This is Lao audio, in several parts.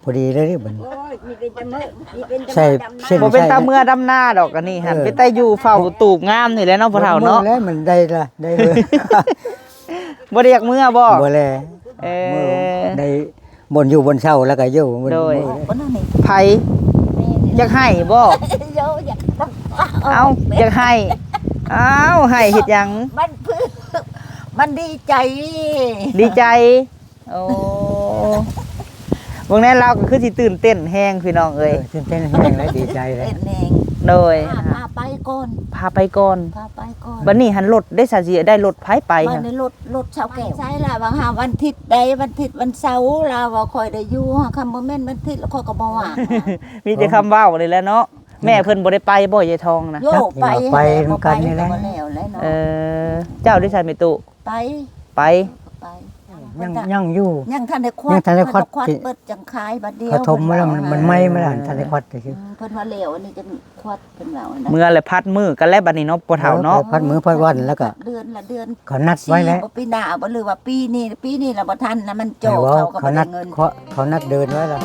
ພໍດີເລີຍເດ້ບັດນີ້. ໂອ້ຍ ມີເປັນຕາເມືອ ມີເປັນຕາເມືອດຳນາ. ໃສ່ເສັ້ນ ບໍ່ເປັນຕາເມືອດຳນາດອກອັນນີ້ຫັ້ນ. ເອີ ເປັນຕາຢູ່ເຝົ້າຕູບງາມນີ້ແຫຼະເນາະພໍ່ເຖົ້າເນາະ. ແມ່ນແລ້ວ ມັນໄດ້ລະ ໄດ້ເລີຍ. ບໍ່ໄດ້ຢາກເມືອບໍ່? ບໍ່ແລ. ເອີ ໄດ້ບ່ອນຢູ່ບ່ອນເຊົາແລ້ວກໍຢູ່. ໂດຍ. ໃຜ ຢາກໃຫ້ບໍ່? ໂຍ ຢາກ ເອົ້າ ຢາກໃຫ້. ອ້າວ ໃຫ້ເຮັດຫຍັງ? ມັນ ມັນດີໃຈ ດີໃຈ. ໂອ້ ເບິ່ງແນ່ລາວກໍຄືຊິຕື່ນເຕັ້ນແຮງພີ່ນ້ອງເອີຍ. ເອີ ຕື່ນເຕັ້ນແຮງ ແລະດີໃຈແລ້ວ. ເຕັ້ນແຮງ. ໂດຍ. ພາ ພາໄປກ່ອນ ພາໄປກ່ອນ ພາໄປກ່ອນ. ບັດນີ້ຫັ້ນລົດເດ້ ສາຊິໄດ້ລົດໃຜໄປ? ບັດນີ້ລົດ ລົດຊາວແກ້ວ. ໃສລະວ່າຫາວັນທິດໃດ ວັນທິດວັນເສົາລາວວ່າຂ້ອຍໄດ້ຢູ່. ຫາຄຳບໍ່ແມ່ນວັນທິດລະຂ້ອຍກໍບໍ່ວ່າງ. ມີແຕ່ຄຳເວົ້ານີ້ແຫຼະເນາະ. ແມ່ເພິ່ນບໍ່ໄດ້ໄປບໍ່ ຍາຍທອງນະ? ໂຍ ໄປ ໄປນຳກັນນີ້ແຫຼະ. ເອີ ເຈົ້າໄດ້ໃສ່ແມ່ຕູ້? ໄປ ໄປ ໄປ. ຍັງ ຍັງຢູ່ ຍັງທັນໄດ້ຄວັດ ຍັງທັນໄດ້ຄວັດ ເພິ່ນກໍຄວັດເບິດຈັ່ງຂາຍບັດດຽວ. ເຂົາຖົມມາແລ້ວ ມັນ ມັນໄໝ້ມາແລ້ວ ທັນໄດ້ຄວັດ. ອືມ ເພິ່ນວ່າແລ້ວ ອັນນີ້ຈະຄວັດ ເພິ່ນວ່າ. ເມື່ອແລ້ວຜັດມື້ກັນແລ້ວບັດນີ້ເນາະ ພໍ່ເຖົ້າເນາະ. ເອີ ຜັດມື້ຜັດວັນແລ້ວກໍເດືອນລະເດືອນ ເຂົານັດໄວ້ແລ້ວ ຊິບໍ່ປີໜ້າບໍ່ ຫຼືວ່າປີນີ້ ປີນີ້ລະບໍ່ທັນນະ ມັນຈ່ອເຂົາກໍບໍ່ໄດ້ເງິນ. ເຂົານັດເດີນໄວ້ແລ້ວ.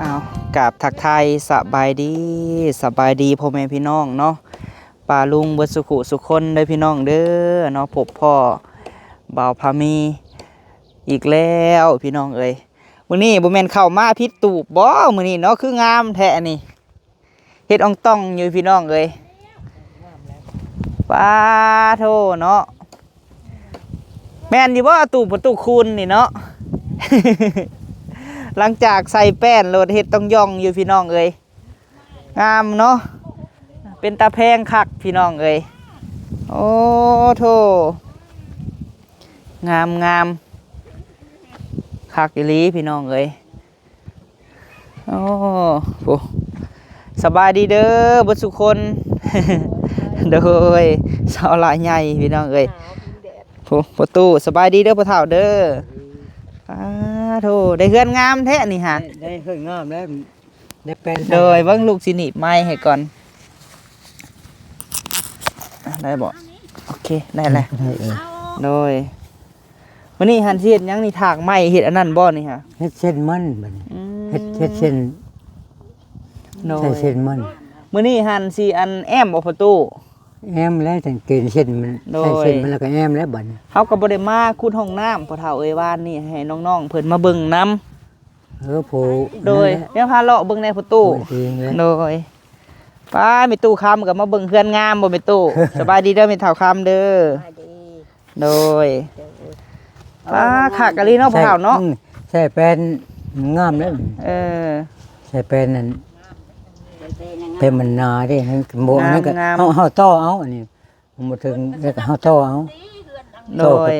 ອ້າວ ກາບທັກທາຍສະບາຍດີ ສະບາຍດີພໍ່ແມ່ພີ່ນ້ອງເນາະ ປ້າລຸງເບິດສຸຂຸສຸຄົນເດີພີ່ນ້ອງເດີເນາະ. ພົບພໍ້ບ່າວພາມີອີກແລ້ວພີ່ນ້ອງເອີຍ. ມື້ນີ້ບໍ່ແມ່ນເຂົ້າມາຜິດຕູບບໍ່ ມື້ນີ້ເນາະ ຄືງາມແທ້ນີ້. ເຮັດອອງຕ່ອງຢູ່ພີ່ນ້ອງເອີຍ. ປາໂທເນາະ ແມ່ນຢູ່ບໍ່ຕູບປະຕູຄູນນີ້ເນາະ? ຫຼັງຈາກໃສ່ແປ້ນໂລດ ເຮັດຕ່ອງຢ່ອງຢູ່ພີ່ນ້ອງເອີຍ. ງາມເນາະ ເປັນຕາແພງຄັກພີ່ນ້ອງເອີຍ. ໂອ້ໂທ ງາມໆ ຄັກອີ່ຫຼີພີ່ນ້ອງເອີຍ. ໂອ້ ໂອ້ ສະບາຍດີເດີເບິດສຸຄົນ. ໂດຍ ຊາວລາວໃຫຍ່ພີ່ນ້ອງເອີຍ. ໂອ້ ພໍ່ຕູ້ ສະບາຍດີເດີພໍ່ເຖົ້າເດີ. ອາໂທ ໄດ້ເຮືອນງາມແທ້ນີ້ຫາ. ໄດ້ ໄດ້ເຮືອນງາມແລ້ວ ໄດ້ແປນ. ໂດຍ ເບິ່ງລູກຊິໜີບໄມໃຫ້ກ່ອນ. ໄດ້ບໍ່? ໂອເຄ ໄດ້ແລ້ວ. ໄດ້ ໄດ້ ເອີ ໂດຍ. ມື້ນີ້ຫັ້ນຊິເຮັດຫຍັງນີ້ ຖາກໄມ້ເຮັດອັນນັ້ນບໍ່ນີ້ຫະ? ເຮັດເສັ້ນມັນບັດນີ້. ອືມ ເຮັດ ເຮັດເສັ້ນ ໂດຍ ໃສ່ເສັ້ນມັນ. ມື້ນີ້ຫັ້ນຊິອັນແອ້ມບໍ່ພໍ່ຕູ້? ແອ້ມແລ້ວ ຈັ່ງເກນເສັ້ນມັນ. ໂດຍ ໃສ່ເສັ້ນມັນແລ້ວກໍແອ້ມແລ້ວບັດນີ້. ເຮົາກໍບໍ່ໄດ້ມາຂຸດຫ້ອງນ້ຳ ພໍ່ເຖົ້າເອີຍ ວານນີ້ໃຫ້ນ້ອງໆເພິ່ນມາເບິ່ງນຳ. ເອີ ໂພ ໂດຍ ແມ່ພາເລາະເບິ່ງແດ່ພໍ່ຕູ້. ໂດຍ ປ້າ ແມ່ຕູ້ຄຳກໍມາເບິ່ງເຮືອນງາມບໍ່ແມ່ຕູ້? ສະບາຍດີເດີແມ່ເຖົ້າຄຳເດີ. ສະບາຍດີ. ໂດຍ ໂດຍ. ປ້າ ຄັກອີ່ຫຼີເນາະພໍ່ເຖົ້າເນາະ. ອືມ ໃສ່ແປ້ນງາມເດ້. ເອີ ໃສ່ແປ້ນນັ້ນ ແປ້ນມັນໜາເດ້. ບໍ່ ອັນນັ້ນກໍ ງາມໆ ເຮົາ ເຮົາຕໍ່ເອົາ ອັນນີ້ ບໍ່ເຖິງ ແລ້ວກໍເຮົາຕໍ່ເອົາ. ໂດຍ ຕໍ່ໄປ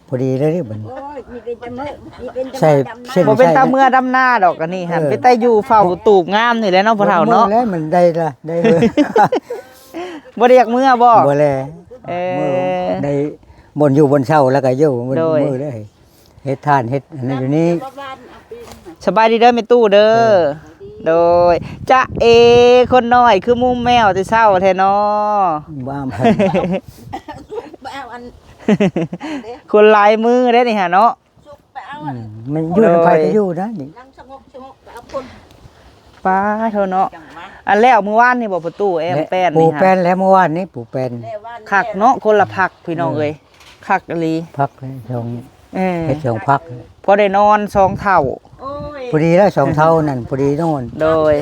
ພໍດີເລີຍບັດນີ້. ໂອ້ຍ ມີເປັນຕາເມືອ ມີເປັນຕາ ໃສ່ເສັ້ນ ບໍ່ເປັນຕາເມືອດຳນາດອກອັນນີ້ຫັ້ນ. ເອີ ເປັນຕາຢູ່ເຝົ້າຕູບງາມນີ້ແຫຼະເນາະພໍ່ເຖົ້າເນາະ. ບໍ່ໄດ້ເມືອແລ້ວ ມັນໄດ້ລະ ໄດ້ເລີຍ. ບໍ່ໄດ້ຢາກເມືອບໍ່? ບໍ່ແລ. ເອີ ໄດ້ບ່ອນຢູ່ບ່ອນເຊົາແລ້ວກໍຢູ່. ໂດຍ ມື້ເລີຍ ເຮັດທານເຮັດອັນນັ້ນຢູ່ນີ້. ສະບາຍດີເດີແມ່ຕູ້ເດີ. ໂດຍ ຈະເອ ຄົນນ້ອຍຄືມຸມແມວແຕ່ເຊົ້າແທ້ນໍ. ບໍ່ເອົາ ບໍ່ເອົາອັນ ຄົນຫຼາຍມືເດ້ນີ້ຫາເນາະ. ສຸກໄປເອົາ ອືມ ອັນ ມັນຢູ່ນຳໃຜກໍຢູ່ໄດ້ນີ້. ນັ່ງສະຫງົບ ສະຫງົບໄປເອົາຄົນ. ປ້າໂທເນາະ. ອັນແລ້ວມື້ວານນີ້ບໍ່ ປະຕູແອ້ມແປ້ນນີ້ຫາ? ປູແປ້ນແລ້ວມື້ວານນີ້ ປູແປ້ນ. ຄັກເນາະ ຄົນລະພັກພີ່ນ້ອງເອີຍ. ເອີ ຄັກອີ່ຫຼີ ພັກສອງ ເອີ ເຮັດສອງພັກ ພໍໄດ້ນອນສອງເຖົ້າ. ໂອ້ຍ ພໍດີແລ້ວ ສອງເຖົ້ານັ້ນພໍດີນອນ. ໂດຍ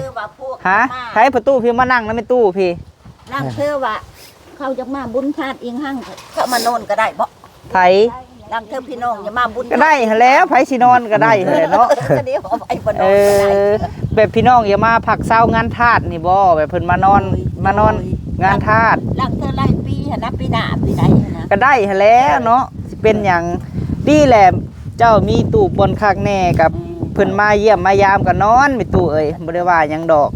ຮະ ໃຜປະຕູພີ່ມານັ່ງນຳແມ່ຕູ້ພີ່. ລາງເທື່ອວ່າເຂົາຢາກມາບຸນທາດອີ່ຫຍັງ ເຂົາມານອນກໍໄດ້ບໍ່? ໃຜ? ລາງເທື່ອພີ່ນ້ອງຢາກມາບຸນ ກໍໄດ້ຫັ້ນແຫຼະ ໃຜຊິນອນກໍໄດ້ຫັ້ນແຫຼະເນາະ. ເອີ ແບບພີ່ນ້ອງຢາກມາພັກເຊົາງານທາດນີ້ບໍ່? ແບບເພິ່ນມານອນ ໂດຍ ມານອນ ໂດຍ ງານທາດ. ລາງເທື່ອຫຼາຍປີຫັ້ນນະ ປີໜ້າປີໃດຫັ້ນນະ ກໍໄດ້ຫັ້ນແຫຼະເນາະ. ຊິເປັນຫຍັງ ດີແຫຼະ ເຈົ້າມີຕູບບ່ອນຄັກແນ່ກັບ ອືມ ເພິ່ນມາຢ້ຽມມາຢາມກໍນອນ ແມ່ຕູ້ເອີຍ ບໍ່ໄດ້ວ່າຫຍັງດອກ.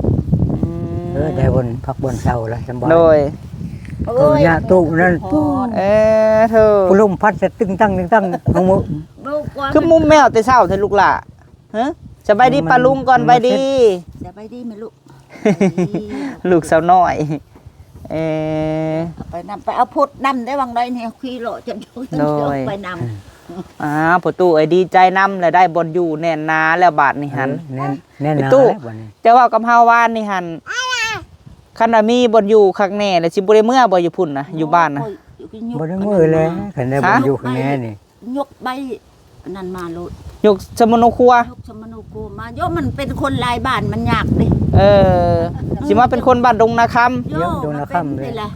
ອືມ ເອີ ໄດ້ບ່ອນພັກບ່ອນເຊົາລະສະບາຍ. ໂດຍ ໂອ້ຍ ຍາຕູ້ນັ້ນ ເອີ ໂທ້ ລົມພັດແຕ່ຕຶງຕັງຕຶງຕັງ ຄືມຸມແມວແຕ່ເຊົ້າແທ້ລູກຫຼ້າ. ຮະ ສະບາຍດີປ້າລຸງກ່ອນ. ສະບາຍດີ ສະບາຍດີແມ່ລູກ. ລູກສາວນ້ອຍ ເອີ ເອົາໄປນຳ ໄປເອົາພົດນຳໄດ້ຫວ່າງໃດນີ້ ຂີ່ເລາະຈະ ໂດຍ ໄປນຳ. ອ້າວ ພໍ່ຕູ້ເອີຍ ດີໃຈນຳ ແລ້ວໄດ້ບ່ອນຢູ່ແໜ້ນໜາແລ້ວບາດນີ້ຫັ້ນ ເອີ ແໜ້ນ ແໜ້ນໜາແລ້ວບາດນີ້. ເຈົ້າເວົ້າກັບເຮົາວານນີ້ຫັ້ນ ຄັນວ່າມີບ່ອນຢູ່ຄັກແນ່ແລ້ວ ຊິບໍ່ໄດ້ເມືອບໍ່ ຢູ່ພຸ້ນນະ ຢູ່ບ້ານນະ? ໂອ້ຍ ບໍ່ໄດ້ເມືອແລ້ວ ຄັນໄດ້ບ່ອນຢູ່ຄັກແນ່ນີ້. ຍົກໃບອັນນັ້ນມາໂລດ ຍົກສຳມະໂນຄົວ ຍົກສຳມະໂນຄົວມາ. ໂຍ ມັນເປັນຄົນຫຼາຍບ້ານ ມັນຍາກເດ້. ເອີ ຊິມາເປັນຄົນບ້ານດົງນາຄຳ ໂຍ ດງນາຄຳ ມັນເປັນນີ້ແຫຼະ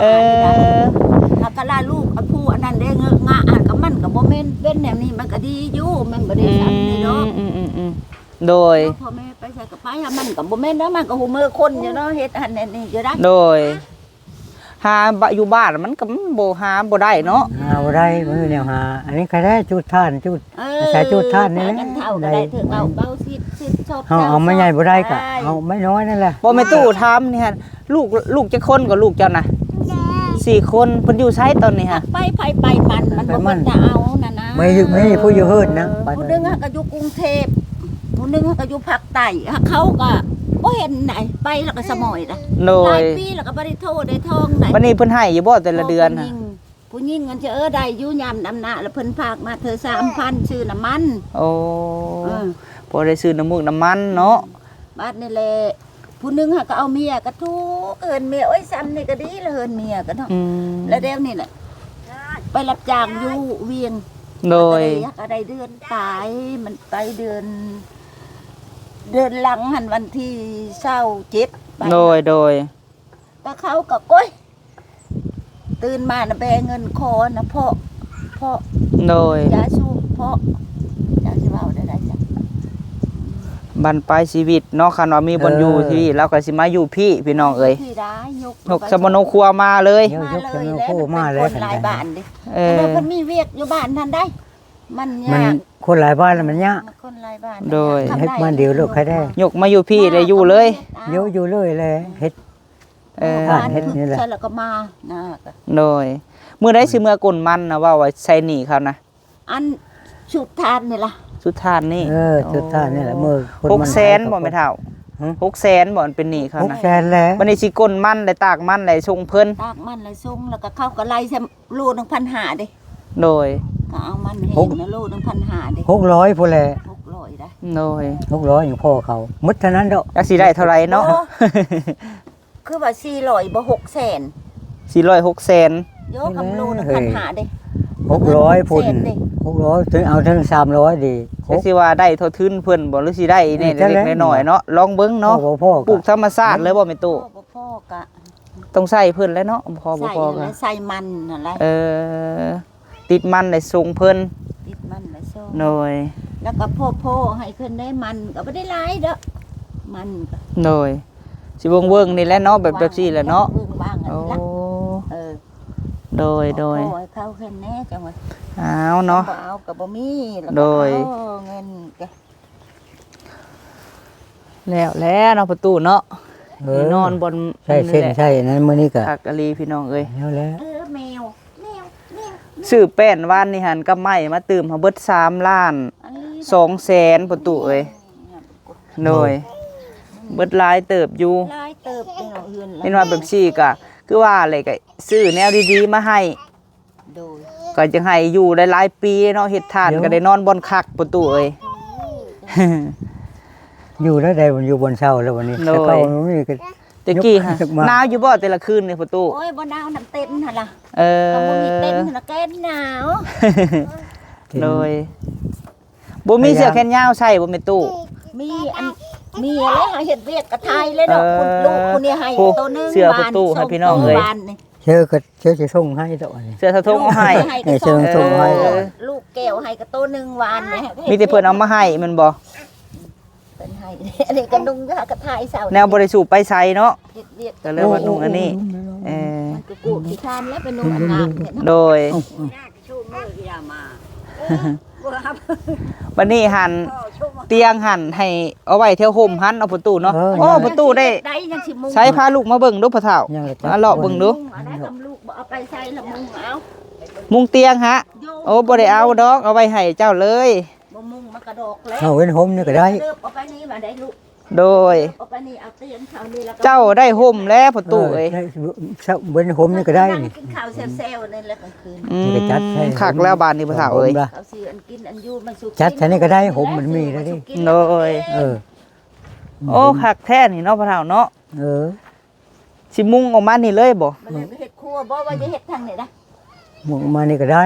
ເອີ ມາ ແລ້ວກໍລາລູກ ອະ ຜູ້ອັນນັ້ນເດ້ ເງີຍງະ ອັນກໍມັນກໍບໍ່ແມ່ນເປັນແນວນີ້ ມັນກໍດີຢູ່ ມັນບໍ່ໄດ້ຊ້ຳນີ້ດອກ. ອືມໆໆ ໂດຍ ເນາະ ພໍ່ແມ່ໄປໃສກໍໄປ ມັນກໍບໍ່ແມ່ນແລ້ວ ມັນກໍຮູ້ມືຄົນຢູ່ເນາະ ເຮັດອັນນັ້ນນີ້ຢູ່ໄດ໋. ໂດຍ ຫາຢູ່ບ້ານມັນກໍບໍ່ ຫາບໍ່ໄດ້ເນາະ ຫາບໍ່ໄດ້ ບໍ່ມີແນວຫາ. ອັນນີ້ກໍໄດ້ຈູດຖ່ານ ຈູດ ເອີ ອາໄສຈູດຖ່ານນີ້ແຫຼະ ໄດ້ເທົ່າກໍໄດ້ ຖືກເອົາເບົາສິບ ສິບ ເຮົາເອົາໄມ້ໃຫຍ່ບໍ່ໄດ້ກໍເອົາໄມ້ນ້ອຍນັ້ນແຫຼະ. ບໍ່ ແມ່ຕູ້ຖາມນີ້ຫັ້ນ ລູກ ລູກຈັກຄົນກໍລູກເຈົ້ານະ? ສີ່ຄົນ. ເພິ່ນຢູ່ໃສຕອນນີ້ຫະ? ໄປໃຜໄປມັນ ມັນບໍ່ເພິ່ນຈະເອົານັ້ນນະ ໄປມັນ ມີຜູ້ຢູ່ເຮືອນນະ. ຜູ້ໜຶ່ງຫາກໍຢູ່ກຸງເທບ ຜູ້ໜຶ່ງຫາກໍຢູ່ພາກໃຕ້ ຫາເຂົາກໍບໍ່ເຫັນໃດ ໄປແລ້ວກໍສະໝອຍລະ ໂດຍ ຫຼາຍປີແລ້ວກໍບໍ່ໄດ້ໂທໄດ້ທອງໃດ. ບັດນີ້ເພິ່ນໃຫ້ຢູ່ບໍ່ແຕ່ລະເດືອນຫະ? ຜູ້ຍິງ ຜູ້ຍິງມັນຈະ ເອີ ໄດ້ຢູ່ຍາມດຳນາ ແລ້ວເພິ່ນຝາກມາເທື່ອສາມພັນ ຊື້ນ້ຳມັນ. ໂອ້ ເອີ ພໍໄດ້ຊື້ນ້ຳມູກນ້ຳມັນເນາະ. ບາດນີ້ແຫຼະ ຜູ້ໜຶ່ງຫາກໍເອົາເມຍ ກະທຸກເອີ້ນເມຍ ໂອ້ຍ ຊ່ຳນີ້ກໍດີລະ ເອີ້ນເມຍກໍເນາະ. ອືມ ແລ້ວດຽວນີ້ແຫຼະ ໄປຮັບຈ້າງຢູ່ວຽງ ໂດຍ ກໍໄດ້ ກໍໄດ້ເດືອນປາຍ ມັນໄປເດືອນ ເດືອນຫຼັງຫັ້ນ ວັນທີຊາວເຈັດ ໄປ ໂດຍ ໂດຍ. ກໍເຂົາກໍ ໂອ້ຍ ຕື່ນມານະແບເງິນຂໍນະ ເພາະ ເພາະ ໂດຍ ຢາສູບ ເພາະ ຈັກຊິເວົ້າແນວໃດຈັກ ບັ້ນປາຍຊີວິດເນາະ. ຄັນວ່າມີບ່ອນຢູ່ ເອີ ທີ່ລາວກໍຊິມາຢູ່ພີ້ ພີ່ນ້ອງເອີຍ ທີ່ໄດ້ ຍົກ ຍົກສຳມະໂນຄົວມາເລີຍ ມາເລີຍແຫຼະ. ມັນເປັນຄົນຫຼາຍບ້ານເດ້ ເອີ ເພິ່ນມີວຽກຢູ່ບ້ານຫັ້ນໄດ໋ ມັນຍາກ ມັນຄົນຫຼາຍບ້ານລະມັນຍາກ ຄົນຫຼາຍບ້ານ ໂດຍ ເຮັດບ້ານດຽວໂລດໃຄແດ່ ຍົກມາຢູ່ພີ້ ແລ້ວຢູ່ເລີຍ ຢູ່ ຢູ່ເລີຍແຫຼະ ເຮັດ ເອີ ເຮັດນີ້ແຫຼະ ແລ້ວກໍມານະ. ໂດຍ ມື້ໃດຊິເມືອກົນມັນນະ ເວົ້າວ່າໃຊ້ໜີ້ເຂົານະ? ອັນສຸດທ້າຍນີ້ລະ ສຸດທ້າຍນີ້ ເອີ ສຸດທ້າຍນີ້ແຫຼະ. ໂອ້ ຫົກແສນບໍ່ແມ່ເຖົ້າ? ຫົກແສນບໍ່ ອັນເປັນໜີ້ເຂົານະ? ຫົກແສນແຫຼະ. ບັດນີ້ຊິກົນມັນ ແລະຕາກມັນ ແລະສົ່ງເພິ່ນ ຕາກມັນ ແລະສົ່ງ ແລ້ວກໍເຂົາກໍໄລ່ໃສ່ໂລໜຶ່ງພັນຫ້າເດ້. ໂດຍ ກໍເອົາມັນແຫ້ງນະ ໂລໜຶ່ງພັນຫ້າເດ້ ຫົກຮ້ອຍພຸ້ນແຫຼະ ຫົກຮ້ອຍໄດ໋. ໂດຍ ຫົກຮ້ອຍຍັງພໍເຂົາ ໝົດເທົ່ານັ້ນດອກ ຈັກຊິໄດ້ເທົ່າໃດເນາະ. ໂອ້ ຄືວ່າສີ່ຮ້ອຍບໍ່ ຫົກແສນ ສີ່ຮ້ອຍ ຫົກແສນ ໂຍ ຄຳໂລໜຶ່ງພັນຫ້າເດ້ ຫົກຮ້ອຍພຸ້ນ ຫົກຮ້ອຍ ເອົາເຖິງສາມຮ້ອຍດີ. ຈັກຊິວ່າໄດ້ເທົ່າທຶນເພິ່ນບໍ່ ຫຼືຊິໄດ້ແດ່ເລັກໆນ້ອຍໆເນາະ ລອງເບິ່ງເນາະ. ປູກທຳມະຊາດເລີຍບໍ່ແມ່ຕູ້? ບໍ່ພໍກະ ຕ້ອງໃສ່ເພິ່ນແຫຼະເນາະ ພໍບໍ່ພໍກໍໃສ່ມັນຫັ້ນແຫຼະ. ເອີ ຕິດມັນໄດ້ສົ່ງເພິ່ນ ຕິດມັນໄດ້ສົ່ງ ໂດຍ ແລ້ວກໍພໍໆໃຫ້ເພິ່ນໄດ້ ມັນກໍບໍ່ໄດ້ຫຼາຍດອກ ມັນກໍ ໂດຍ ຊິເວີ້ງໆນີ້ແຫຼະເນາະ ແບບ ແບບຊີ້ແຫຼະເນາະ ເບິ່ງວ່າງ ໂອ້ ເອີ ໂດຍ ໂດຍ ພໍໃຫ້ເຂົາເພິ່ນແດ່ ຈັ່ງວ່າ ອ້າວເນາະ ບໍ່ເອົາກໍບໍ່ມີ ແລ້ວກໍ ໂດຍ ເອົາເງິນກໍ ແລ້ວແຫຼະເນາະ ພໍ່ຕູ້ເນາະ ເອີ ນອນບ່ອນ ໃສ່ເສັ້ນໃສ່ນັ້ນ ມື້ນີ້ກະຄັກອີ່ຫຼີພີ່ນ້ອງເອີຍ ແລ້ວແຫຼະ. ເອີ ແມວ ແມວ ແມວ ຊື້ແປ້ນວານນີ້ຫັ້ນ ກັບໄມ້ມາຕື່ມ ເຮົາເບິດສາມລ້ານສອງແສນ ພໍ່ຕູ້ເອີຍ ໂດຍ ເບິດຫຼາຍເຕີບຢູ່ ຫຼາຍເຕີບເນາະ ເຮືອນ ເຫັນວ່າແບບຊີ້ກະ ຄືວ່າແຫຼະ ກະຊື້ແນວດີໆມາໃຫ້ ໂດຍ ກໍຈະໃຫ້ຢູ່ໄດ້ຫຼາຍປີເນາະ ເຮັດທ່ານກໍໄດ້ນອນບ່ອນຄັກ ປະຕູເອີຍ ຢູ່ໄດ້ ໄດ້ຢູ່ບ່ອນເຊົາແລ້ວບັດນີ້ ໂດຍ ແຕ່ເກົ່າມັນມີກໍ ແຕ່ກີ້ຫາ ໜາວຢູ່ບໍ່ແຕ່ລະຄືນນີ້ ປະຕູ? ໂອ້ຍ ບໍ່ໜາວ ນຳເຕັນຫັ້ນລະ ເອີ ຄັນບໍ່ມີເຕັນຫັ້ນລະແກ່ນໜາວ ໂດຍ ບໍ່ມີເສື້ອແຂນຍາວໃສ່ບໍ່ແມ່ຕູ້? ມີອັນ ມີແລ້ວ ເຮົາເຮັດວຽກກະຖ່າຍເລີຍດອກ ເອີ ລູກຜູ້ນີ້ໃຫ້ໂຕໜຶ່ງ ເສື້ອປະຕູໃຫ້ພີ່ນ້ອງເອີຍ ວານນີ້ ເສື້ອກໍ ເສື້ອຊິສົ່ງໃຫ້ດອກອັນນີ້ ເສື້ອສະທົງເອົາໃຫ້ ເອີ ເສື້ອສົ່ງໃຫ້ ເອີ ລູກແກ້ວໃຫ້ກໍໂຕໜຶ່ງວານນີ້ ມີແຕ່ເພິ່ນເອົາມາໃຫ້ແມ່ນບໍ່? ເພິ່ນໃຫ້ ອັນນີ້ກໍນຸ່ງ ຫາກໍຖ່າຍເຊົາ ແນວບໍ່ໄດ້ສູບໄປໃສເນາະ ເຮັດວຽກ ກໍເລີຍວ່ານຸ່ງອັນນີ້ ເອີ ມັນກໍກູດຂີ້ຄານແລ້ວໄປນຸ່ງອັນງາມແທ້ເນາະ ໂດຍ ບັດນີ້ຫັ້ນ ຕຽງຫັ້ນໃຫ້ເອົາໄວ້ແຖວຮົ່ມຫັ້ນເນາະ ປະຕູເນາະ ເອີ ໂອ້ ປະຕູໄດ້ ໄດ້ຍັງຊິມຸງ ໃສ່ພາລູກມາເບິ່ງດູ ພໍ່ເຖົ້າ ມາເລາະເບິ່ງດູ ມຸງເອົາໄດ້ ທຳລູກບໍ່ເອົາໄປໃສ່ລະມຸງເອົາ ມຸງຕຽງຫະ ໂອ້ ບໍ່ໄດ້ເອົາດອກ ເອົາໄວ້ໃຫ້ເຈົ້າເລີຍ ບໍ່ມຸງມັນກະດອກແລ້ວ ເອົາເປັນຮົ່ມນີ້ກໍໄດ້ ເອົາໄປນີ້ມາໄດ້ລູກ ໂດຍ ເອົາໄປນີ້ ເອົາຕຽງເຂົານີ້ ແລ້ວກໍ ເຈົ້າໄດ້ຮົ່ມແລ້ວພໍ່ຕູ້ເອີຍ. ເອີ ໄດ້ ເບິ່ງຮົ່ມນີ້ກໍໄດ້ນີ້ ກິນເຂົ້າແຊວໆ ໃນແລະກາງຄືນ. ອືມ ນີ້ກໍຈັດໃຫ້ ຄັກແລ້ວບາດນີ້ພໍ່ເຖົ້າເອີຍ. ເຂົາຊິອັນກິນອັນຢູ່ມາສູ່ກິນ ຈັດໃສ່ນີ້ກໍໄດ້ ຮົ່ມມັນມີແລ້ວເດ້. ໂດຍ ເອີ ໂອ້ ຄັກແທ້ນີ້ເນາະພໍ່ເຖົ້າເນາະ. ເອີ ຊິມຸງອອກມານີ້ເລີຍບໍ່? ມັນເຮັດຄົວບໍ່ ວ່າຈະເຮັດທາງນີ້ນະ? ມຸງອອກມານີ້ກໍໄດ້.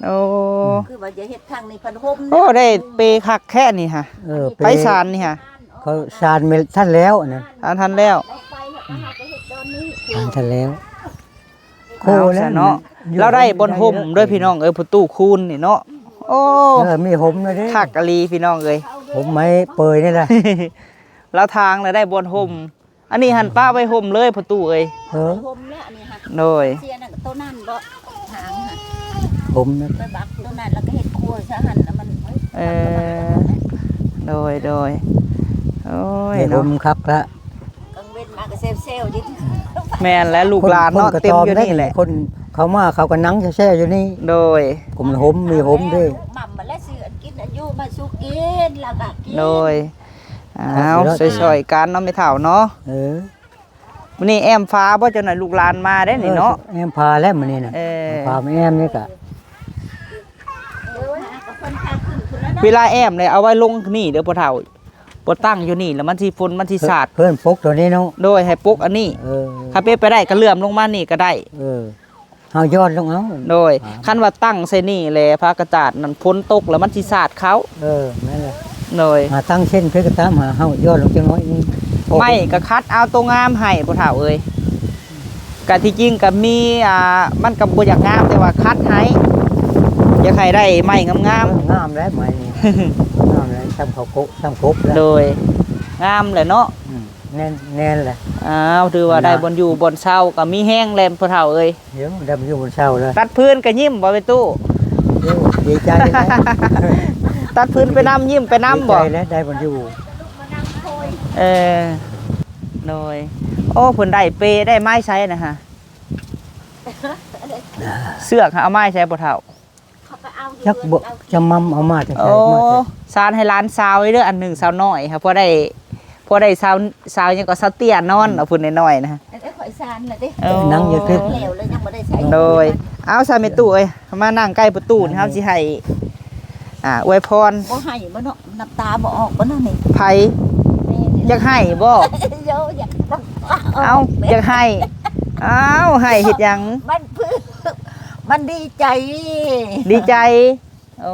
ໂອ້ ຄືວ່າຈະເຮັດທາງນີ້ພັດຫົມ. ໂອ້ ໄດ້ເປຄັກແທ້ນີ້ຫະ. ເອີ ເປ ໄປສານນີ້ຫະ. ເຂົາສານແມ່ນທັນແລ້ວອັນນັ້ນ ສານທັນແລ້ວ. ໄປແລ້ວກໍຫາໄປເຮັດດອນນີ້ ສານທັນແລ້ວ. ໂອ້ ເອົາຊະເນາະ ລາວໄດ້ບ່ອນຮົ່ມເດີພີ່ນ້ອງເອີຍ ພໍ່ຕູ້ຄູນນີ້ເນາະ. ໂອ້ ເອີ ມີຮົ່ມແລ້ວເດ້ ຄັກອີ່ຫຼີພີ່ນ້ອງເອີຍ. ຮົ່ມໄມ້ເປີຍນີ້ແຫຼະ ລາວທາງແລ້ວໄດ້ບ່ອນຮົ່ມ. ອັນນີ້ຫັ້ນປະໄວ້ຮົ່ມເລີຍພໍ່ຕູ້ເອີຍ. ເອີ ຮົ່ມແລ້ວອັນນີ້ຫະ. ໂດຍ ເສຍນັ້ນໂຕນັ້ນບໍ່ ຫາງຫະ ຮົ່ມນະ ໄປບັກໂຕນັ້ນ ແລ້ວກໍເຮັດຄົວຊະຫັ້ນ ແລ້ວມັນ ເອີ ໂດຍ ໂດຍ. ໂອ້ຍ ເນາະ ຮົ່ມຄັກລະ ກາງເວັນມາກໍແຊວໆຢູ່. ແມ່ນແຫຼະ ລູກຫຼານເນາະ ຄົນກໍ ເຕັມຢູ່ນີ້ແຫຼະ ຄົນເຂົ້າມາເຂົາກໍນັ່ງແຊວໆຢູ່ນີ້. ໂດຍ ກົມຮົ່ມ ມີຮົ່ມເດ້ ໝ່ຳມາແລ້ວ ຊື້ອັນກິນອັນຢູ່ມາສູ່ກິນ ແລ້ວກໍກິນ. ໂດຍ ອ້າວ ຊ່ອຍໆກັນເນາະແມ່ເຖົ້າເນາະ. ເອີ ມື້ນີ້ແອ້ມຟ້າບໍ່ ຈັ່ງໃດລູກຫຼານມາໄດ້ນີ້ເນາະ. ເອີ ແອ້ມຟ້າແລ້ວມື້ນີ້ນະ. ເອີ ຟ້າມາແອ້ມນີ້ກະ ເວລາແອ້ມແລ້ວເອົາໄວ້ລົງນີ້ເດີພໍ່ເຖົ້າ ບໍ່ຕັ້ງຢູ່ນີ້ແລ້ວມັນຊິຝົນມັນຊິສາດ. ເພິ່ນປົກຕົວນີ້ເນາະ. ໂດຍ ໃຫ້ປົກອັນນີ້. ເອີ ຄັນເປັນໄປໄດ້ກໍເລື່ອມລົງມານີ້ກໍໄດ້. ເອີ ເຮົາຍ້ອນລົງເອົາ. ໂດຍ ອ່າ ຄັນວ່າຕັ້ງໃສ່ນີ້ແຫຼະ ຜ້າກະຈາດນັ້ນ ຝົນຕົກແລ້ວມັນຊິສາດເຂົ້າ. ເອີ ແມ່ນແຫຼະ. ໂດຍ ຫາຕັ້ງເຊັ່ນຄືກະຕາມ ຫາເຮົາຍ້ອນລົງຈັກໜ້ອຍໜຶ່ງ. ໄມ້ກໍຂັດເອົາໂຕງາມໃຫ້ພໍ່ເຖົ້າເອີຍ. ກະທີ່ຈິງກະມີ ອ່າ ມັນກະບໍ່ຢາກງາມ ແຕ່ວ່າຂັດໃຫ້ ຢາກໃຫ້ໄດ້ໄມ້ງາມໆ. ເອີ ງາມແລ້ວໄມ້ນີ້ ງາມແລ້ວ ຊ່ຳເຂົາໂກະ ຊ່ຳກົບແລ້ວ. ໂດຍ ງາມແຫຼະເນາະ. ອືມ ແມ່ນ ແມ່ນແຫຼະ. ອ້າວ ຖືວ່າໄດ້ບ່ອນຢູ່ບ່ອນເຊົາ ກະມີແຮງແລ້ວພໍ່ເຖົ້າເອີຍ. ດຽວດຳຢູ່ບົນເສົາເລີຍ. ຕັດພື້ນກໍຍິ້ມບໍ່ແມ່ຕູ້? ໂອ້ ດີໃຈແລ້ວ ຕັດພື້ນໄປນຳ ຍິ້ມໄປນຳບໍ່? ດີໃຈແລ້ວ ໄດ້ບ່ອນຢູ່. ເອີ ໂດຍ. ໂອ້ ເພິ່ນໄດ້ເປ ໄດ້ມາໃສນະຫະ? ເຊືອກຫາເອົາມາໃສພໍ່ເຖົ້າ? ຈັກບໍ່ ຈຳໝ່ຳເອົາມາແຕ່ໃສ ໂອ້ ມາແຕ່ ສານໃຫ້ຫຼານສາວເດີ ອັນໜຶ່ງສາວນ້ອຍຫາ ພໍໄດ້ ພໍໄດ້ສາວ ສາວຫຍັງກໍ ສາວເຕ້ຍນອນ ອືມ ເອົາຜູ້ນ້ອຍໆນະ ເອີ ຂ້ອຍສານລະເດ້ ໂອ້ ນັ່ງຢູ່ເທິງ ແລ້ວ ແລ້ວຍັງບໍ່ໄດ້ໃຊ້ ໂດຍ. ເອົາຊະແມ່ຕູ້ເອີຍ ມານັ່ງໃກ້ປະຕູນີ້ ເຮົາຊິໃຫ້ ອ່າ ອວຍພອນ ບໍ່ໃຫ້ບໍ່ເນາະ ນ້ຳຕາບໍ່ອອກບໍ່ເນາະນີ້ ໃຜ ແມ່ນີ້ ຢາກໃຫ້ບໍ່? ໂຍ ຢາກ ເອົ້າ ຢາກໃຫ້ ອ້າວ ໃຫ້ເຮັດຫຍັງ? ມັນ ມັນດີໃຈ ດີໃຈ. ໂອ້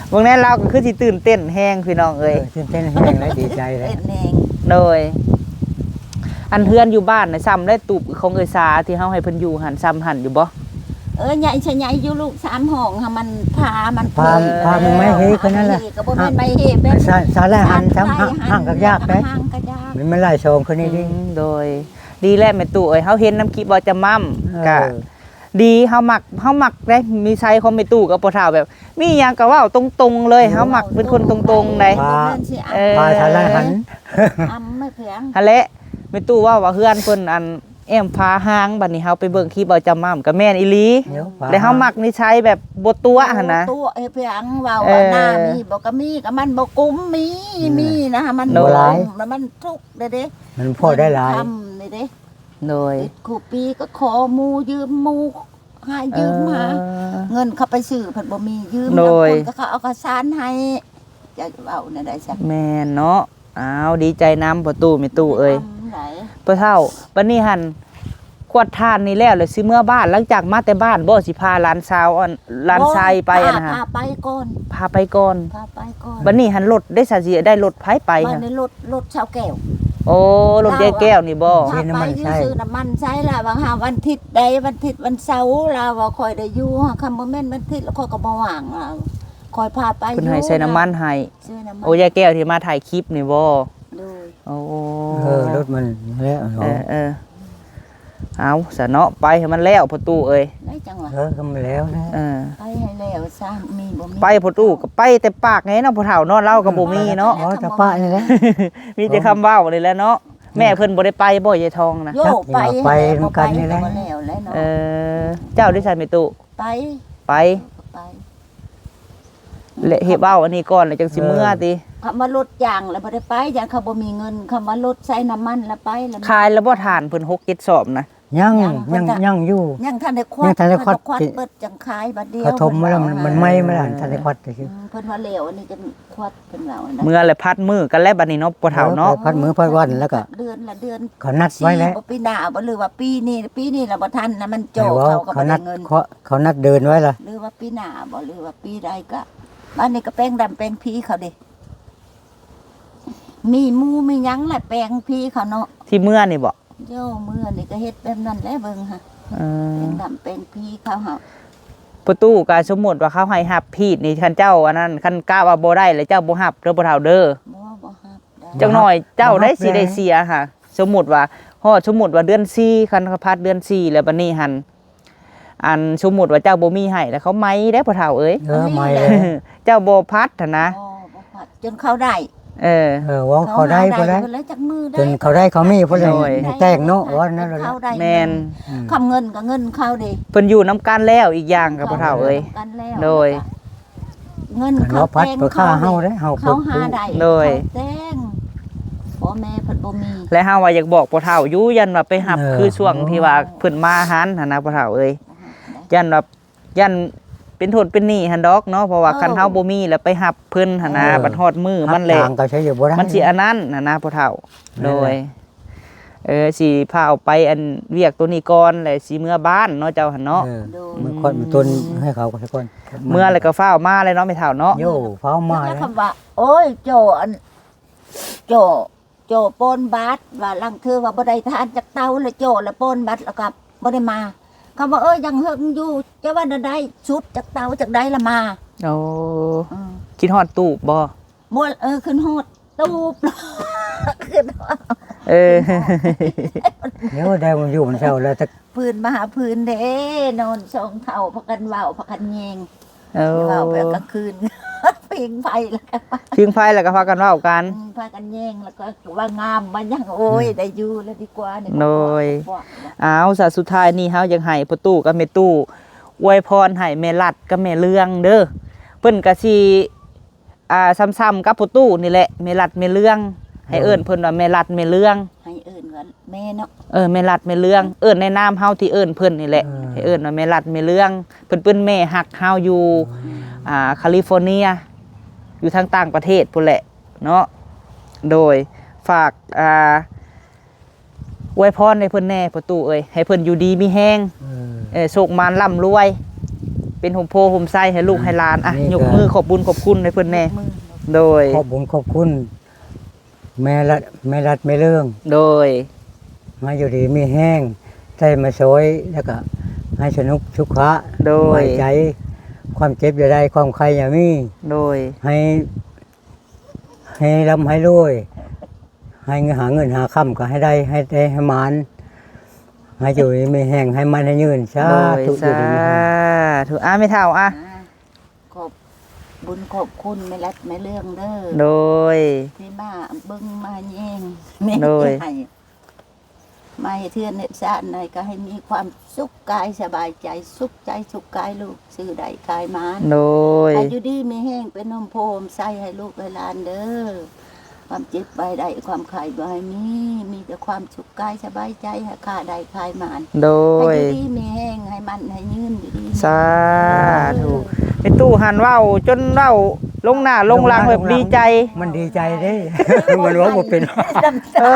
ເບິ່ງແນ່ ລາວກໍຄືຊິຕື່ນເຕັ້ນແຮງພີ່ນ້ອງເອີຍ ເອີ ຕື່ນເຕັ້ນແຮງ ແລະດີໃຈແລ້ວ ເຕັ້ນແຮງ ໂດຍ. ອັນເຮືອນຢູ່ບ້ານນະ ຊ່ຳແລະຕູບຂອງເອື້ອຍສາທີ່ເຮົາໃຫ້ເພິ່ນຢູ່ຫັ້ນ ຊ່ຳຫັ້ນຢູ່ບໍ່? ເອີ ໃຫຍ່ຊະໃຫຍ່ຢູ່ລູກ ສາມຫ້ອງຫາ ມັນ ຝາມັນ ຝາ ເອີ ຝາມັນໄມ້ເຮຄືນັ້ນແຫຼະ ກໍບໍ່ແມ່ນໄມ້ເຮ ແມ່ນ ສາ ສາລະຫັນ ຊ່ຳ ຫ້າງກໍຍາກເດ້ ຫ້າງກໍຍາກ ມັນ ມັນຫຼາຍຊ່ອງຄືນີ້ເດ້ ອືມ ໂດຍ. ດີແລ້ວແມ່ຕູ້ເອີຍ ເຮົາເຫັນນຳຄລິບເວົ້າຈຳໝ່ຳ ເອີ ກະ ດີ ເຮົາມັກ ເຮົາມັກເດ້ ນິໄສຂອງແມ່ຕູ້ກັບພໍ່ເຖົ້າ ແບບມີຫຍັງກໍເວົ້າຕົງໆເລີຍ ເອີ ເຮົາມັກເປັນຄົນຕົງໆເດ້ ເອີ ເອີ ສາລະຫັນ ຫັ້ນແຫຼະ ແມ່ຕູ້ເວົ້າວ່າເຮືອນເພິ່ນອັນແອ້ມຝາຫ້າງ ບັດນີ້ເຮົາໄປເບິ່ງຄລິບເວົ້າຈຳໝ່ຳກໍແມ່ນອີ່ຫຼີ ແລ້ວເຮົາມັກນິໄສແບບບໍ່ຕົວະຫັ້ນນະ ບໍ່ຕົວະ ເຮັດຫຍັງ ເວົ້າ ເອີ ວ່າໜ້າມີບໍ່ ກໍມີ ກໍມັນບໍ່ກຸ້ມ ມີ ອືມ ມີນະ ມັນ ໂດຍ ບໍ່ຫຼາຍ ມັນທຸກເດ້ ມັນພໍໄດ້ຫຼາຍ ຄຳນີ້ເດ້ ໂດຍ ຕິດຄູ່ປີກໍຂໍໝູ່ ຢືມໝູ່ ຫາຢືມຫາ ເອີ ເງິນເຂົາໄປຊື້ເພິ່ນບໍ່ມີ ຢືມ ໂດຍ ນຳຄົນກໍເຂົາເອົາເຂົ້າສານໃຫ້ ຈະເວົ້າແນວໃດຊະ? ແມ່ນເນາະ. ອ້າວ ດີໃຈນຳພໍ່ຕູ້ແມ່ຕູ້ເອີຍ ພໍ່ເຖົ້າ. ບັດນີ້ຫັ້ນ ກວດທານນີ້ແລ້ວ ແລ້ວຊິເມືອບ້ານ ຫຼັງຈາກມາແຕ່ບ້ານບໍ່ ຊິພາຫຼານສາວ ອັນ ຫຼານຊາຍໄປ ບໍ່ ອັນນັ້ນ ພາ ຫາ ພາໄປກ່ອນ ພາໄປກ່ອນ ພາໄປກ່ອນ. ບັດນີ້ຫັ້ນລົດເດ້ ຊະ ຊິໄດ້ລົດໃຜໄປ? ບັດນີ້ລົດ ລົດຊາວແກ້ວ. ໂອ້ ລົດຍາຍແກ້ວນີ້ບໍ່? ພາໄປຢູ່ ຊື້ນ້ຳມັນໃສ່ລະ ວ່າຫາວັນທິດໃດ ວັນທິດວັນເສົາລະວ່າຂ້ອຍໄດ້ຢູ່ ຄັນບໍ່ແມ່ນວັນທິດລະຂ້ອຍກໍບໍ່ວ່າງລະ ຂ້ອຍພາໄປ ເພິ່ນໃຫ້ໃສ່ນ້ຳມັນໃຫ້ ຊື້ນ້ຳມັນ. ໂອ້ ຍາຍແກ້ວທີ່ມາຖ່າຍຄລິບນີ້ບໍ່? ໂດຍ. ໂອ້ ເອີ ລົດມັນແລ້ວເນາະ ເອີ ເອີ. ເອົາຊະເນາະ ໄປໃຫ້ມັນແລ້ວພໍ່ຕູ້ເອີຍ ໄດ້ຈັ່ງຫວະ ເອີ ກໍມັນແລ້ວແຫຼະ ເອີ ໄປໃຫ້ແລ້ວຊະ ມີບໍ່ມີ ໄປພໍ່ຕູ້ກໍໄປແຕ່ປາກໄງເນາະ ພໍ່ເຖົ້າເນາະ ລາວກໍບໍ່ມີເນາະ ເອີ ເວົ້າແຕ່ປາກນີ້ແຫຼະ ມີແຕ່ຄຳເວົ້ານີ້ແຫຼະເນາະ ແມ່ເພິ່ນບໍ່ໄດ້ໄປບໍ່ ຍາຍທອງນະ? ໂຍ ໄປ ໄປນຳກັນນີ້ແຫຼະ ເອີ ເຈົ້າໄດ້ໃສ່ແມ່ຕູ້? ໄປ ໄປ ໄປ. ແລະ ເຮັດເວົ້າອັນນີ້ກ່ອນ ແລ້ວຈັ່ງຊິເມືອຕິ. ເອີ ຄຳວ່າລົດຢາງແລ້ວບໍ່ໄດ້ໄປ ຢ້ານເຂົາບໍ່ມີເງິນ ຄຳວ່າລົດໃສ່ນ້ຳມັນແລ້ວໄປແລ້ວ. ຂາຍແລ້ວບໍ່ທ່ານ ເພິ່ນຫົກເຈັດສອບນະ? ຍັງ ຍັງ ຍັງ ຍັງຢູ່ ຍັງທັນໄດ້ຄວັດ ຍັງທັນໄດ້ຄວັດ ຄວັດເບິດຈັ່ງຂາຍບາດດຽວ. ເຂົາຖົມມາແລ້ວ ເພິ່ນວ່າ ມັນ ມັນໄໝ້ມາແລ້ວ ທັນໄດ້ຄວັດ. ອືມ ເພິ່ນວ່າແລ້ວອັນນີ້ຈັ່ງຄວັດ ເພິ່ນວ່ານະ. ເມືອແລ້ວພັດມື້ກັນແລ້ວບັດນີ້ເນາະ ພໍ່ເຖົ້າເນາະ. ເອີ ພັດມື້ພັດວັນແລ້ວກໍ ເດືອນລະເດືອນ ເຂົານັດໄວ້ແລ້ວ ປີໜ້າບໍ່ ຫຼືວ່າປີນີ້ ປີນີ້ລະບໍ່ທັນນະ ມັນຈ່ອເຂົາກໍບໍ່ໄດ້ເງິນ. ເຂົານັດເດີນໄວ້ລະ ຫຼືວ່າປີໜ້າບໍ່ ຫຼືວ່າປີໃດກະ ບາດນີ້ກໍແປງດຳແປງຜີເຂົາເດ້ ມີໝູມີຫຍັງລະແປງຜີເຂົາເນາະ. ທີ່ເມືອນີ້ບໍ່? ໂຍ ເມືອນີ້ກໍເຮັດແບບນັ້ນແຫຼະ ເບິ່ງຫາ ເອີ ແປງດຳແປງຜີເຂົາຫາ. ປະຕູກະສົມມຸດວ່າເຂົາໃຫ້ຮັບພີດນີ້ ຄັນເຈົ້າອັນນັ້ນ ຄັນກະວ່າບໍ່ໄດ້ແລ້ວເຈົ້າບໍ່ຮັບເດີ ພໍ່ເຖົ້າເດີ. ບໍ່ ບໍ່ຮັບ. ຈັກໜ້ອຍເຈົ້າໄດ້ຊິໄດ້ເສຍຫາ. ສົມມຸດວ່າຮອດ ສົມມຸດວ່າເດືອນສີ່ ຄັນເຂົາພັດເດືອນສີ່ແລ້ວ ບັດນີ້ຫັ້ນ ອັນສົມມຸດວ່າເຈົ້າບໍ່ມີໃຫ້ແລ້ວ ເຂົາໄໝ້ເດ້ພໍ່ເຖົ້າເອີຍ. ເອີ ໄໝ້ແລ້ວ ເຈົ້າບໍ່ພັດຫັ້ນນະ. ບໍ່ ບໍ່ພັດ ຈົນເຂົາໄດ້. ເອີ ເອີ ວ່າເຂົາໄດ້ພຸ້ນແຫຼະ ຈົນເຂົາໄດ້ເຂົາມີພຸ້ນແຫຼະ ໂດຍ ແຕ່ງເນາະ ວ່ານັ້ນແຫຼະ. ແມ່ນ ອືມ ຄຳເງິນກໍເງິນເຂົາເດ້ ເພິ່ນຢູ່ນຳກັນແລ້ວ ອີກຢ່າງກໍພໍ່ເຖົ້າເອີຍ. ຢູ່ນຳກັນແລ້ວ ໂດຍ ເງິນເຂົາແຕ່ງເຂົາເດ້ ເຂົາຫາໄດ້ ໂດຍ ເຂົາແຕ່ງ ພໍ່ແມ່ເພິ່ນບໍ່ມີ. ແລະເຮົາວ່າຢາກບອກພໍ່ເຖົ້າຢູ່ ຢ້ານວ່າໄປຮັບ ເອີ ຄືຊ່ວງທີ່ວ່າເພິ່ນມາຫັ້ນຫັ້ນນະ ພໍ່ເຖົ້າເອີຍ. ຢ້ານວ່າ ຢ້ານເປັນໂທດເປັນໜີ້ຫັ້ນດອກເນາະ ເພາະວ່າ ເອີ ຄັນເຮົາບໍ່ມີແລ້ວໄປຮັບເພິ່ນຫັ້ນນະ ເອີ ບັດຮອດມື້ມັນແຫຼະ ຮັບທາງກໍໃຊ້ຢູ່ບໍ່ໄດ້ ມັນຊິອັນນັ້ນຫັ້ນນະ ພໍ່ເຖົ້າ. ນັ້ນແຫຼະ ໂດຍ ເອີ ຊິພາເອົາໄປອັນວຽກໂຕນີ້ກ່ອນ ແລ້ວຊິເມືອບ້ານເນາະ ເຈົ້າຫັ້ນເນາະ. ເອີ ໂດຍ ເມືອຄອດເມືອຕົນໃຫ້ເຂົາກ່ອນ ເມືອແລ້ວກໍຟ້າວມາເລີຍເນາະ ແມ່ເຖົ້າເນາະ. ໂຍ ຟ້າວມາ ແລ້ວຄຳວ່າ ໂອ້ຍ ໂຈອັນ ໂຈ ໂຈປ້ອນບາດ ວ່າລາງເທື່ອວ່າບໍ່ໄດ້ທານຈັກເຕົາ ແລ້ວໂຈລະປ້ອນບາດ ແລ້ວກໍບໍ່ໄດ້ມາ. ຄຳວ່າ ເອີ ຍັງເຫິງຢູ່ ຈະວ່າແນວໃດ ຊຸບຈັກເຕົາຈັກໃດລະມາ. ໂອ້ ອືມ ຄິດຮອດຕູບບໍ່? ບໍ່ ເອີ ຂຶ້ນຮອດຕູບ ຂຶ້ນຮອດ ເອີ ດຽວໄດ້ມັນຢູ່ມັນເຊົາແລ້ວ ແຕ່ ພື້ນມາຫາພື້ນເດ້ ນອນສອງເຖົ້າ ພາກັນເວົ້າ ພາກັນແຍງ. ໂອ້ ເວົ້າໄປກາງຄືນ ຜິງໄຟແລ້ວກໍ ຜິງໄຟແລ້ວກໍພາກັນເວົ້າກັນ ອືມ ພາກັນແຍງ ແລ້ວກໍວ່າງາມ ວ່າຫຍັງ ໂອ້ຍ ອືມ ໄດ້ຢູ່ແລ້ວດີກວ່ານີ້. ໂດຍ ເອົາ ສະ ສຸດທ້າຍນີ້ເຮົາຢາກໃຫ້ພໍ່ຕູ້ກັບແມ່ຕູ້ອວຍພອນໃຫ້ແມ່ລັດກັບແມ່ເລື່ອງເດີ ເພິ່ນກໍຊິ ອ່າ ຊ່ຳໆກັບພໍ່ຕູ້ນີ້ແຫຼະ ແມ່ລັດແມ່ເລື່ອງ ໃຫ້ເອີ້ນເພິ່ນວ່າແມ່ລັດແມ່ເລື່ອງ ໃຫ້ເອີ້ນວ່າແມ່ເນາະ. ເອີ ແມ່ລັດແມ່ເລື່ອງ ເອີ້ນໃນນາມເຮົາທີ່ເອີ້ນເພິ່ນນີ້ແຫຼະ ເອີ ໃຫ້ເອີ້ນວ່າແມ່ລັດແມ່ເລື່ອງ ເພິ່ນເປັນແມ່ຮັກເຮົາຢູ່ ອ່າ ຄາລິຟໍເນຍ ຢູ່ທາງຕ່າງປະເທດພຸ້ນແຫຼະເນາະ. ໂດຍ ຝາກ ອ່າ ອວຍພອນໃຫ້ເພິ່ນແດ່ພໍ່ຕູ້ເອີຍ ໃຫ້ເພິ່ນຢູ່ດີມີແຮງ ເອີ ເອີ ໂຊກໝານລ່ຳລວຍ ເປັນຮົ່ມໂພຮົ່ມໄຊໃຫ້ລູກໃຫ້ຫຼານ. ອ່ະ ນີ້ ຍົກມືຂອບບຸນຂອບຄຸນໃຫ້ເພິ່ນແດ່. ໂດຍ ຂອບບຸນຂອບຄຸນແມ່ລັດ ແມ່ລັດແມ່ເລື່ອງ ໂດຍ ມາຢູ່ດີມີແຮງ ໄດ້ມາຊ່ອຍ ແລ້ວກະໃຫ້ສະໜຸກສຸຂະ ໂດຍ ສະບາຍໃຈ ຄວາມເຈັບຢ່າໄດ້ ຄວາມໄຂ້ຢ່າມີ ໂດຍ ໃຫ້ ໃຫ້ລ່ຳໃຫ້ລວຍ ໃຫ້ເງິນ ຫາເງິນຫາຄຳກໍໃຫ້ໄດ້ ໃຫ້ໄດ້ໃຫ້ໝານ ໃຫ້ຢູ່ດີມີແຮງ ໃຫ້ໝັ້ນໃຫ້ຍືນ ສາທຸ. ໂດຍ ຢູ່ດີມີແຮງ ສາທຸ. ອາ ແມ່ເຖົ້າ ອາ ອ່າ ຂອບບຸນຂອບຄຸນແມ່ລັດແມ່ເລື່ອງເດີ ໂດຍ ທີ່ມາເບິ່ງມາແຍງແມ່ ໂດຍ ໃຫ້ ມາເຮັດເຮືອນເຮັດຊານໃຫ້ ກໍໃຫ້ມີຄວາມສຸກກາຍສະບາຍໃຈ ສຸກໃຈສຸກກາຍ ລູກຊື້ໄດ້ຂາຍໝານ ໂດຍ ໃຫ້ຢູ່ດີມີແຮງ ເປັນຮົ່ມໂພຮົ່ມໄຊໃຫ້ລູກໃຫ້ຫຼານເດີ ຄວາມເຈັບບໍ່ໃຫ້ໄດ້ ຄວາມໄຂ້ບໍ່ໃຫ້ມີ ມີແຕ່ຄວາມສຸກກາຍສະບາຍໃຈ ໃຫ້ຄ້າໄດ້ຂາຍໝານ ໂດຍ ໃຫ້ຢູ່ດີມີແຮງ ໃຫ້ໝັ້ນໃຫ້ຍືນ ຢູ່ດີມີແຮງ ສາທຸ. ເອີ ແມ່ຕູ້ຫັ້ນເວົ້າຈົນເວົ້າ ລົງໜ້າລົງຫຼັງແບບດີໃຈ ມັນດີໃຈເດ້ ມັນເວົ້າບໍ່ເປັນ ເອີ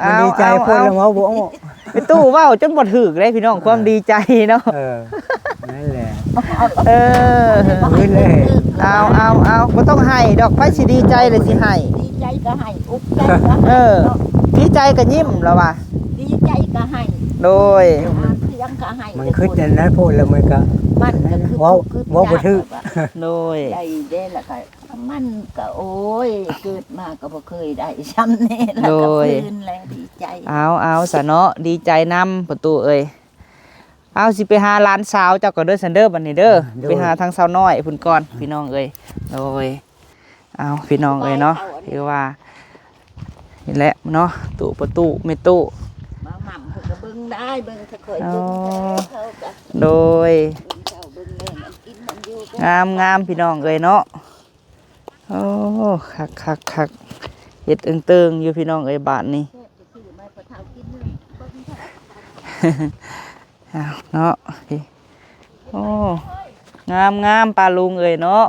ມັນດີໃຈ ເອົາ ເພິ່ນລະເວົ້າບໍ່ອອກ ແມ່ຕູ້ເວົ້າຈົນບໍ່ຖືກເດ້ພີ່ນ້ອງ ຄວາມດີໃຈເນາະ ເອີ ນັ້ນແຫຼະ ເອີ ເອົາ ເອົາ ເອົາ ບໍ່ຕ້ອງໄຫ້ດອກ ໃຜຊິດີໃຈແລ້ວຊິໄຫ້ ດີໃຈກໍໄຫ້ ອຸກໃຈກໍໄຫ້ ເອີ ເນາະ ດີໃຈກໍຍິ້ມລະວ່າ ດີໃຈກໍໄຫ້ ໂດຍ ມັນຄືຈັ່ງກະໄຫ້ ມັນຄຶດແນວນັ້ນໂພດ ແລ້ວມັນກະ ມັນກະຄຶດ ເວົ້າ ຄຶດ ເວົ້າບໍ່ຖືກ ໂດຍ ໄດ້ເດ້ ແລ້ວກະ ມັນກະ ໂອ້ຍ ເກີດມາກະບໍ່ເຄີຍໄດ້ຊ່ຳນີ້ ແລ້ວກະ ໂດຍ ຟື້ນແລ້ວ ດີໃຈ ເອົາ ເອົາຊະເນາະ ດີໃຈນຳປະຕູເອີຍ ເອົາ ຊິໄປຫາຫຼານສາວເຈົ້າກ່ອນເດີ ຊັ້ນເດີ ບັດນີ້ເດີ ໂດຍ ໄປຫາທາງສາວນ້ອຍພຸ້ນກ່ອນ ພີ່ນ້ອງເອີຍ ໂດຍ ເອົາ ພີ່ນ້ອງເອີຍເນາະ ຖືວ່າ ນີ້ແຫຼະເນາະ ຕູ້ປະຕູ ແມ່ຕູ້ ມາໝ່ຳເພິ່ນກະເບິ່ງໄດ້ ເບິ່ງ ຄ່ອຍໆເບິ່ງ ເຂົາກະ ໂດຍ ເບິ່ງເຊົ້າເບິ່ງແລງ ອັນກິນອັນຢູ່ ງາມໆ ພີ່ນ້ອງເອີຍເນາະ. ໂອ້ ຄັກໆໆ ເຮັດເຕີງໆຢູ່ ພີ່ນ້ອງເອີຍ ບາດນີ້. ອ້າວ ເນາະ ໂອ້ ງາມໆ ປ້າລຸງເອີຍເນາະ.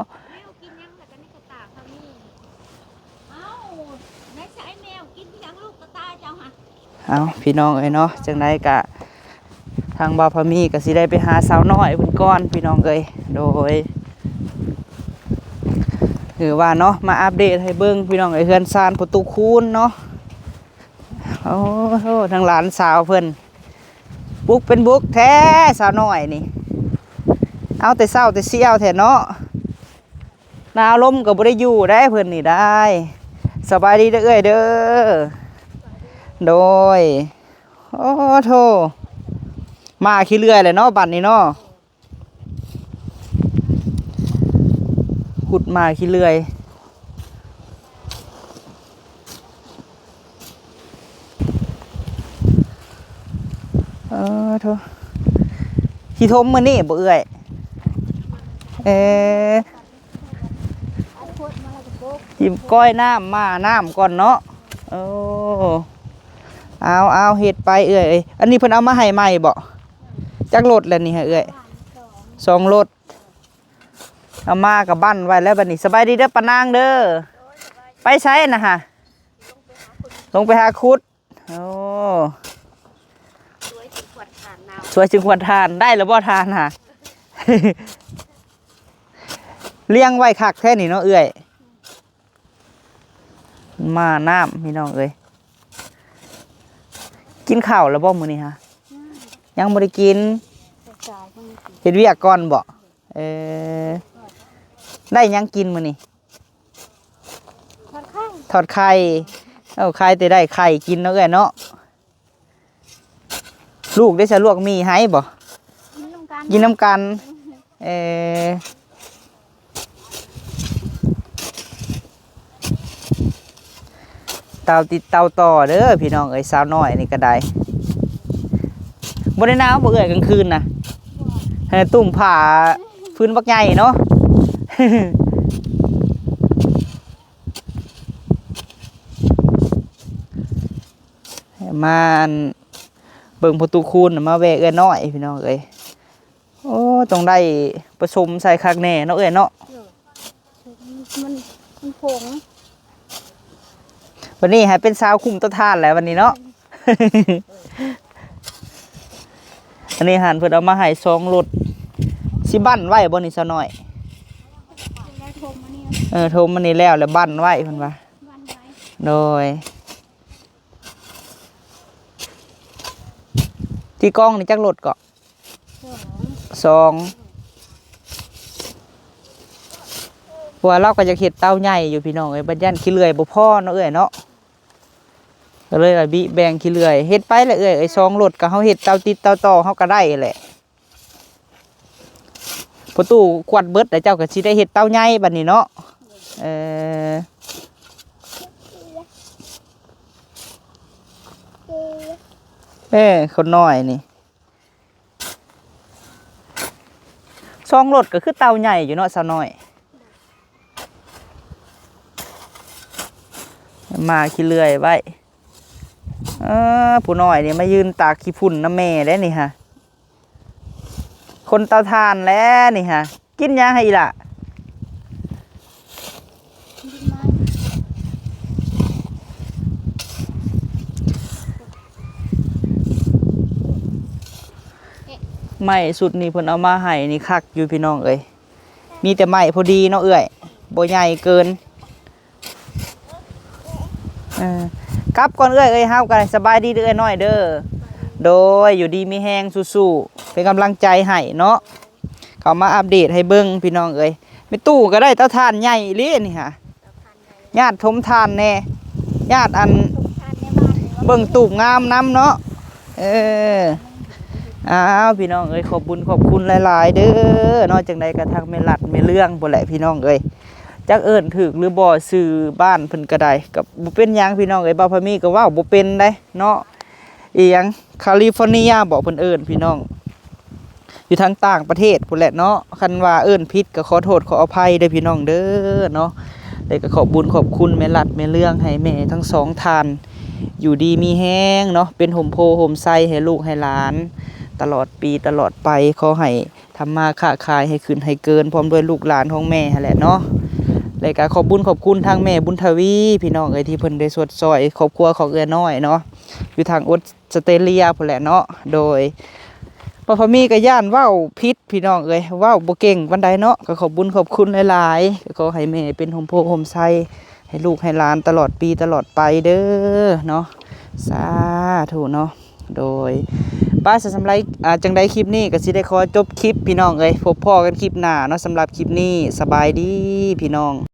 ເອົ້າ ພີ່ນ້ອງເອີຍເນາະ, ຈັ່ງໃດກະທາງບ່າວພາມີກະຊິໄດ້ໄປຫາສາວນ້ອຍເພິ່ນກ່ອນ ພີ່ນ້ອງເອີຍ. ໂດຍ ຖືວ່າເນາະ ມາອັບເດດໃຫ້ເບິ່ງ ພີ່ນ້ອງເອີຍ, ເຮືອນຊານພໍ່ຕູ້ຄູນເນາະ. ໂອ້ໂຫ ທາງຫຼານສາວເພິ່ນ ບຸກເປັນບຸກແທ້ ສາວນ້ອຍນີ້ ເອົາແຕ່ເຊົ້າແຕ່ຊຽວແທ້ເນາະ. ໜາວລົມກໍບໍ່ໄດ້ຢູ່ໄດ໋ເພິ່ນນີ້ໄດ໋. ສະບາຍດີເດີເອື້ອຍເດີ. ໂດຍ. ໂອ້ໂທ ມາຂີ້ເລື່ອຍແຫຼະເນາະ ບັດນີ້ເນາະ. ຂຸດມາຂີ້ເລື່ອຍ. ເອີໂທ ຊິຖົມມື້ນີ້ບໍ່ເອື້ອຍ? ເອີ ຊິກ້ອຍນ້ຳ ມານ້ຳກ່ອນເນາະ. ໂອ້ ເອົາໆ ເຮັດໄປເອື້ອຍເອີຍ. ອັນນີ້ເພິ່ນເອົາມາໃຫ້ໃໝ່ບໍ່? ຈັກລົດແລ້ວນີ້ຫະເອື້ອຍ? ສອງລົດ. ເອົາມາກໍບັ້ນໄວ້ແລ້ວບັດນີ້. ສະບາຍດີເດີປ້ານາງເດີ. ໄປໃສນະຫະ? ລົງໄປຫາຂຸດ. ໂອ້ ຊ່ວຍຈຶ່ງຂວັນທານ. ໄດ້ແລ້ວບໍ່ທານຫະ? ລ້ຽງໄວ້ຄັກແທ້ນີ້ເນາະເອື້ອຍ. ມານ້ຳ ພີ່ນ້ອງເອີຍ. ກິນເຂົ້າແລ້ວບໍ່ມື້ນີ້ຫະ? ຍັງ ຍັງບໍ່ໄດ້ກິນ. ສາຍໆ ຍັງບໍ່ໄດ້ກິນ. ເຮັດວຽກກ່ອນບໍ່? ເອີ ໄດ້ຫຍັງກິນມື້ນີ້? ທອດໄຂ່ ທອດໄຂ່. ເອົາ ໄຂ່ແຕ່ໄດ້ໄຂ່ກິນເນາະເອື້ອຍເນາະ. ລູກໄດ້ສະ ລວກໝີ່ໃຫ້ບໍ່? ກິນນຳກັນ ກິນນຳກັນ. ເອີ ເຕົາຕິດເຕົາຕໍ່ເດີພີ່ນ້ອງເອີຍ. ສາວນ້ອຍນີ້ກໍໄດ້ ບໍ່ໄດ້ໜາວບໍ່ເອື້ອຍກາງຄືນນະ? ເອີ ຕຸ້ມຜ້າ ຟືນບັກໃຫຍ່ເນາະ. ມາ ອັນ ເບິ່ງພໍ່ຕູ້ຄູນ ມາແວ່ເອື້ອຍນ້ອຍ ພີ່ນ້ອງເອີຍ. ໂອ້ ຕ້ອງໄດ້ປະສົມໃສ່ຄັກແນ່ເນາະເອື້ອຍເນາະ. ເອີ ມັນ ມັນຜົງ. ວັນນີ້ໃຫ້ເປັນສາວຄຸມເຕົາຖ່ານແຫຼະວັນນີ້ເນາະ. ອັນນີ້ຫັ້ນເພິ່ນເອົາມາໃຫ້ສອງລົດ. ຊິບັ້ນໄວ້ບໍ່ນີ້ສາວນ້ອຍ? ເອີ ຖົມອັນນີ້ແລ້ວ ແລ້ວບັ້ນໄວ້ເພິ່ນວ່າ. ໂດຍ. ທີ່ກອງນີ້ຈັກລົດເກາະ? ສອງ ສອງ. ເພາະວ່າລາວກໍຢາກເຮັດເຕົາໃຫຍ່ຢູ່ພີ່ນ້ອງເອີຍ, ບັດຢ້ານຂີ້ເລື່ອຍບໍ່ພໍເນາະເອື້ອຍເນາະ, ກໍເລີຍວ່າບິແບ່ງຂີ້ເລື່ອຍ. ເຮັດໄປແຫຼະເອື້ອຍເອີຍ, ສອງລົດກໍເຮົາເຮັດເຕົາຕິດເຕົາຕໍ່ເຮົາກໍໄດ້ແຫຼະ. ພໍ່ຕູ້ກວດເບິດແລ້ວ ເຈົ້າກໍຊິໄດ້ເຮັດເຕົາໃຫຍ່ບັດນີ້ເນາະ. ເອີ ເອີ ຄົນນ້ອຍນີ້ ສອງລົດກໍຄືເຕົາໃຫຍ່ຢູ່ເນາະ ສາວນ້ອຍ. ມາຂີ້ເລື່ອຍໄວ້. ເອີ ຜູ້ນ້ອຍນີ້ມາຢືນຕາກຂີ້ຝຸ່ນນຳແມ່ເດ້ນີ້ຫະ. ຄົນເຕົາຖ່ານແຫຼະນີ້ຫະ. ກິນຫຍັງໃຫ້ອີ່ຫຼ້າ? ໄມ້ຊຸດນີ້ເພິ່ນເອົາມາໃຫ້ນີ້ຄັກຢູ່ພີ່ນ້ອງເອີຍ. ມີແຕ່ໄມ້ພໍດີເນາະເອື້ອຍ, ບໍ່ໃຫຍ່ເກີນ. ເອີ ກັບກ່ອນເອື້ອຍເອີຍ, ເຮົາກໍສະບາຍດີເດີ້ເອື້ອຍນ້ອຍເດີ້. ໂດຍ ຢູ່ດີມີແຮງ ສູ້ໆ ເປັນກຳລັງໃຈໃຫ້ເນາະ. ເຂົ້າມາອັບເດດໃຫ້ເບິ່ງພີ່ນ້ອງເອີຍ. ແມ່ຕູ້ກໍໄດ້ເຕົາຖ່ານໃຫຍ່ອີ່ຫຼີນີ້ຫະ. ຍາດຖົມຖ່ານແດ່ ຍາດອັນເບິ່ງຕູບງາມນຳເນາະ. ເອີ ອ້າວ ພີ່ນ້ອງເອີຍ, ຂອບບຸນຂອບຄຸນຫຼາຍໆເດີ້ເນາະ. ຈັ່ງໃດກໍທັງແມ່ລັດແມ່ເລື່ອງພຸ້ນແຫຼະພີ່ນ້ອງເອີຍ, ຈັກເອີ້ນຖືກຫຼືບໍ່ຊື່ບ້ານເພິ່ນກໍໄດ້, ກໍບໍ່ເປັນຫຍັງພີ່ນ້ອງເອີຍ. ບ່າວພາມີກໍເວົ້າບໍ່ເປັນໄດ໋ເນາະ. ອີຫຍັງ ຄາລີຟໍເນຍບໍ ເພິ່ນເອີ້ນພີ່ນ້ອງ. ຢູ່ທາງຕ່າງປະເທດພຸ້ນແຫຼະເນາະ. ຄັນວ່າເອີ້ນຜິດກໍຂໍໂທດຂໍອະໄພເດີພີ່ນ້ອງເດີເນາະ. ແລ້ວກໍຂອບບຸນຂອບຄຸນແມ່ລັດແມ່ເລື່ອງ ໃຫ້ແມ່ທັງສອງທ່ານຢູ່ດີມີແຮງເນາະ, ເປັນຮົ່ມໂພຮົ່ມໄຊໃຫ້ລູກໃຫ້ຫຼານຕະຫຼອດປີຕະຫຼອດໄປ. ຂໍໃຫ້ທຳມາຄ້າຂາຍໃຫ້ຂຶ້ນໃຫ້ເກີນ ພ້ອມດ້ວຍລູກຫຼານຂອງແມ່ຫັ້ນແຫຼະເນາະ. ແລ້ວກໍຂອບບຸນຂອບຄຸນທາງແມ່ບຸນທະວີ ພີ່ນ້ອງເອີຍ ທີ່ເພິ່ນໄດ້ຊົດຊ່ອຍຄອບຄົວຂອງເອື້ອຍນ້ອຍເນາະ ຢູ່ທາງອົດສະເຕຣເລຍພຸ້ນແຫຼະເນາະ. ໂດຍ ປ້າພາມີກໍຢ້ານເວົ້າຜິດພີ່ນ້ອງເອີຍ ເວົ້າບໍ່ເກັ່ງປານໃດເນາະ. ກໍຂອບບຸນຂອບຄຸນຫຼາຍໆ ກໍຂໍໃຫ້ແມ່ເປັນຮົ່ມໂພຮົ່ມໄຊໃຫ້ລູກໃຫ້ຫຼານຕະຫຼອດປີຕະຫຼອດໄປເດີເນາະ. ສາທຸເນາະ. ໂດຍ ໄປ ສຳລັບ ອ່າ ຈັ່ງໃດຄລິບນີ້ກໍຊິໄດ້ຂໍຈົບຄລິບພີ່ນ້ອງເອີຍ. ພົບພໍ້ກັນຄລິບໜ້າເນາະ. ສຳລັບຄລິບນີ້ ສະບາຍດີພີ່ນ້ອງ.